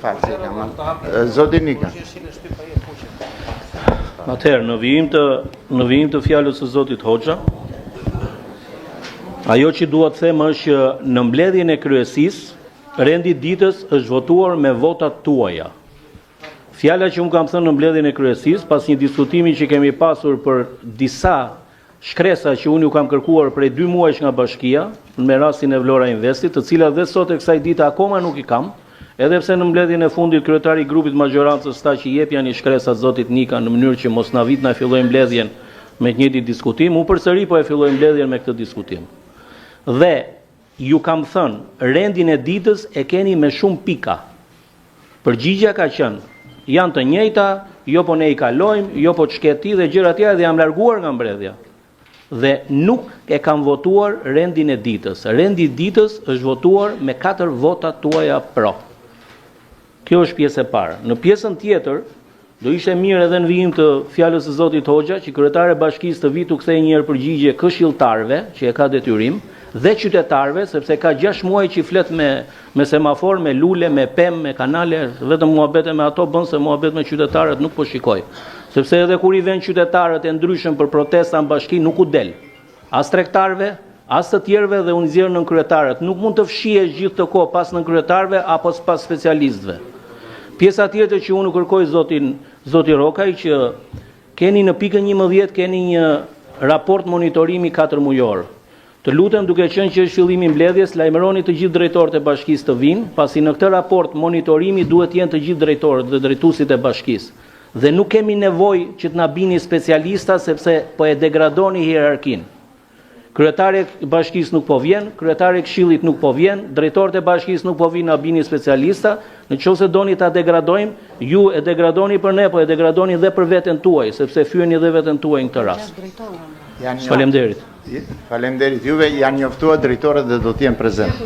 Fal, se kam. Zoti Nika. Atëherë, në vijim të në vijim të fjalës së zotit Hoxha, ajo që dua të them është që në mbledhjen e kryesisë, rendi i ditës është votuar me votat tuaja. Fjala që unë kam thënë në mbledhjen e kryesisë, pas një diskutimi që kemi pasur për disa shkresa që unë ju kam kërkuar prej dy muajsh nga bashkia, me rastin e Vlora Investit, të cilat dhe sot e kësaj dite akoma nuk i kam, edhe pse në mbledhjen e fundit kryetari i grupit majorancës tha që jepjani shkresat zotit Nika në mënyrë që mos na vit na fillojmë mbledhjen me të njëjtin diskutim, unë përsëri po e filloj mbledhjen me këtë diskutim. Dhe ju kam thënë, rendin e ditës e keni me shumë pika. Përgjigja ka qenë, janë të njëjta, jo po ne i kalojmë, jo po ç'ke ti dhe gjëra tjera dhe jam larguar nga mbledhja. Dhe nuk e kam votuar rendin e ditës. Rendi i ditës është votuar me 4 vota tuaja pro. Kjo është pjesë e parë. Në pjesën tjetër, do ishte mirë edhe në vijim të fjalës së zotit Hoxha që kryetari i bashkisë të vi t'u kthejë një herë përgjigje këshilltarëve, që e ka detyrim, dhe qytetarëve, sepse ka 6 muaj që flet me me semafor, me lule, me pemë, me kanale, vetëm muhabete me ato bën se muhabet me qytetarët nuk po shikoj. Sepse edhe kur i vën qytetarët e ndryshëm për protesta në bashki nuk u del. As tregtarëve, as të tjerëve dhe u nxjerr nënkryetarët. Nuk mund të fshihesh gjithë të kohë pas nënkryetarëve apo pas specialistëve. Pjesa tjetër që unë u kërkoj zotin zoti Rokaj që keni në pikën 11 keni një raport monitorimi 4 mujor. Të lutem duke qenë që është fillimi i mbledhjes, lajmëroni të gjithë drejtorët e bashkisë të vinë, pasi në këtë raport monitorimi duhet të jenë të gjithë drejtorët dhe drejtuesit e bashkisë. Dhe nuk kemi nevojë që të na bini specialista sepse po e degradoni hierarkinë. Kryetari i bashkisë nuk po vjen, kryetari i këshillit nuk po vjen, drejtorët e bashkisë nuk po vinë na bini specialista. Në qoftë se doni ta degradojmë, ju e degradoni për ne, po e degradoni dhe për veten tuaj, sepse fyeni edhe veten tuaj në këtë rast. Janë Faleminderit. Faleminderit juve, janë njoftuar drejtorët dhe do të jenë prezent.